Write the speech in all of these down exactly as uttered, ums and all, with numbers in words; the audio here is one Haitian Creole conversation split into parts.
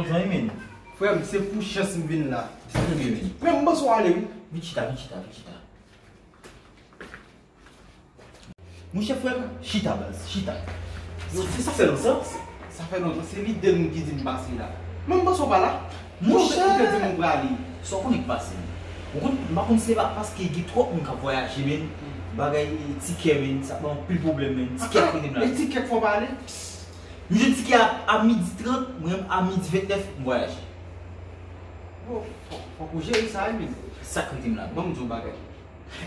Jan, men. Frè m, se pou chans m vin la. Sa trè byen, men. Men m panse w ale, wi. Vin chita, vin chita, vin chita. Monchè, frè m, chita, baz, chita. Sa, sa fè lontan. Sa fè lontan, se lidè m ki di m pase la. Men m panse w pa la. Monchè, ou te di m ou prale. Sa w konnen k pase m? Ou konn, m pa konn se pa paske gen twòp moun k ap vwayaje, men. Bagay tikè, men, sa ban anpil pwoblèm, men. Tikè ap rete m la. E tikè k fè w pa ale? M jwenn tikè a, a midi trant, mwen menm a midi ventnèf, m vwayaje. Bon, fò, fòk ou jere sa, wi, men. Sa k rete m la. Ban m di w bagay.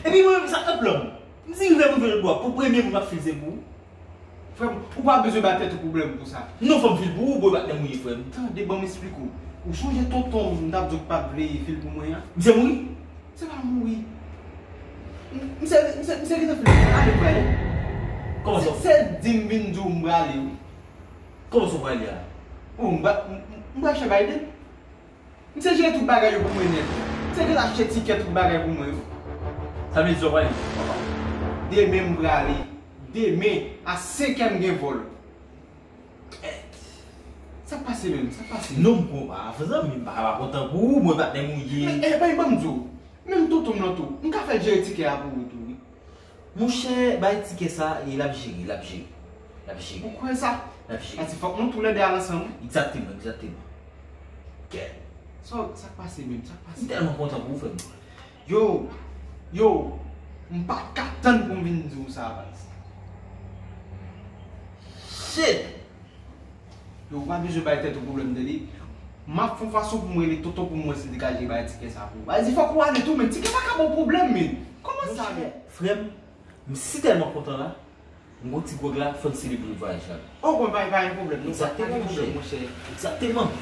Epi mwen menm, sa k nan plan m? M di rive pou vin lòtbò a, pou premye moun m ap fil se pou ou. Frè m, ou pa bezwen bay tèt ou pwoblèm pou sa. Non, fò m fil pou ou, bò, patnè m ou ye, frè m. Tande, ban m esplike w. Ou sonje tonton m t ap di w k pa t vle fil pou mwen an? Misye mouri? Se pa mouri. M, misye, misye, misye gentan fil pou mwen. Ale, m prale. Kòman sa? Se, se di m vin di w m prale, wi. Kòman sa w prale a? Oh, m pra-, m, m, m pral chè Biden. Misye jere tout bagay yo pou mwen nèt. Misye gentan achte tikè tout bagay pou mwen yo. Sa vle di sa w prale? Demen m prale. Demen, a senk è m gen vòl. Kèt. Sa k pase menm? Sa k pase? Non, m kon-, a, zanmi m pa ka pa kontan pou ou, mwen patnè m ou ye. Men, eh, bay, ban m di w. Menm tonton m lan tou, m ka fè l jere tikè a pou ou tou, wi. Monchè, bay tikè sa, e l ap jere, l ap jere. L ap jere. Ou kwè sa? L ap jere. Paske fòk nou toulède al ansanm, wi. Egzakteman, egzakteman. Kèt. Sa, sa k pase menm? Sa k pase? M tèlman kontan pou ou, frè m. Yo, yo, m pa ka tann pou m vin di w sa, baz. Shit! Yo, ou pa bezwen bay tèt ou pwoblèm, tande. M ap fè yon fason pou m rele tonton pou m wè si l te ka jere bay tikè sa pou ou. Baz, fòk ou ale tou, men tikè pa ka ba w pwoblèm, men. Kòman sa, men? Frè m, m si tèlman kontan la. M gon ti gwòg la, fò n selebre vwayaj la. Oh, bon, pa, pa gen pwoblèm, non, pa, pa gen pwoblèm, monchè. Egzakteman.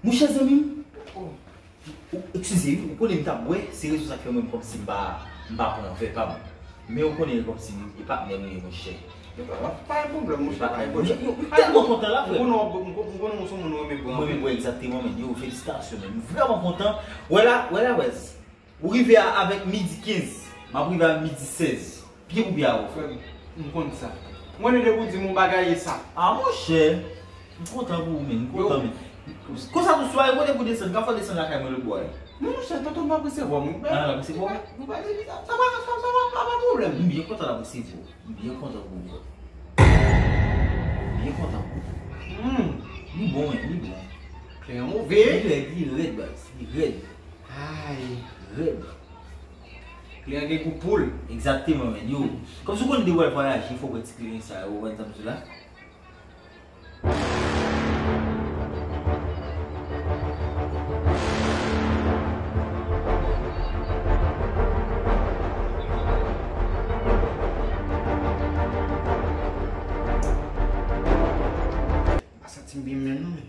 Monchè zanmi m, ou, eskize wi, ou konnen m t ap bwè, se rezon sa k fè mwen kòmsi m pa, m pa pran vè pa m. Men ou konnen kòmsi e patnè m ye, monchè. Pa, pa gen pwoblèm, monchè, pa gen pwoblèm. M tèlman kontan la, frè. M konnen w, m konnen w se yon moun ou renmen bwè anpil. Mwen renmen bwè, egzakteman, men. Yo, felisitasyon, men. M vrèman kontan. Wè la, wè la, Wes. Ou rive a, avèk midi kenz, m ap rive a midi sèz. Pye pou pye avè w. Frè m, m konn sa. Mwen, depi w di m yon bagay, e sa. A, monchè, m kontan pou ou, men, m kontan, men. Konsa tou, swa e kote pou desann, ka fè desann lakay mwen lòtbò a. Non, monchè, tonton m ap resevwa m, wi. A, l ap resevwa w? Nou pa, nou pa, sa pa, sa, sa pa, pa, pa pwoblèm. M byen kontan l ap resevwa w. M byen kontan pou ou, frè. M byen kontan pou ou. Hmm. Li bon, men, li bon. Klè an move. Li rèd, li rèd, baz. Li rèd. Ay. Rèd. Kliyan gen gou poul. Egzakteman, men. Yo, kòmsi w konn depi w al vwayaje, fò w pran ti kliyan sa yo, ou konprann sa m di la? M pa santi m byen menm non, men.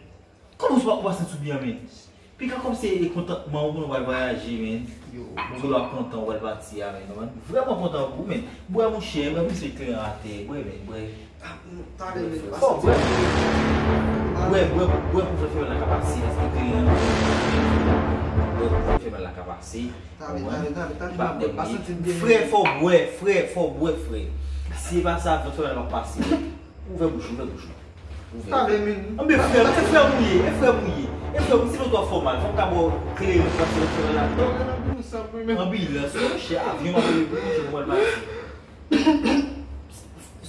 Kòman w pa, w pa santi w byen, men? Pika kòmsi e kontantman ou pou nou pral vwayaje, men. Yo. Ou gen dwa kontan ou pral pati a, men, non, men. Vrèman kontan pou ou, men. Bwè, monchè, bwè, misye kleren atè, bwè, men, bwè. Ah, non, talè, men, pa santi m byen. Bwè, bwè, bwè pou fè fèmen la ka pase, paske kleren an. Bwè pou fè fèmen la ka pase. Tande, tande, tande, tande, pa santi m byen. Frè, fò w bwè, frè, fò w bwè, frè. Si e pa sa, fè fèmen la pa pase. Ouvè bouch ou, ouvè bouch ou. Ouvè. Tande, min. Anben frè, se frè m ou ye, e frè m ou ye. E frè m, si nou twò fò mal, fò m ka ba w kleren, paske fèmen la. Anbilans, monchè, avyon m ap rele pou monchè pou mwen pati.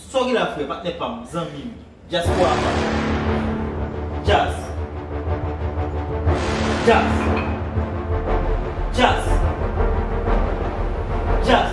Sa w gen la, frè, patnè pa m, zanmi m, dyaspora pa m. Djaz. Djaz. Djaz. Djaz.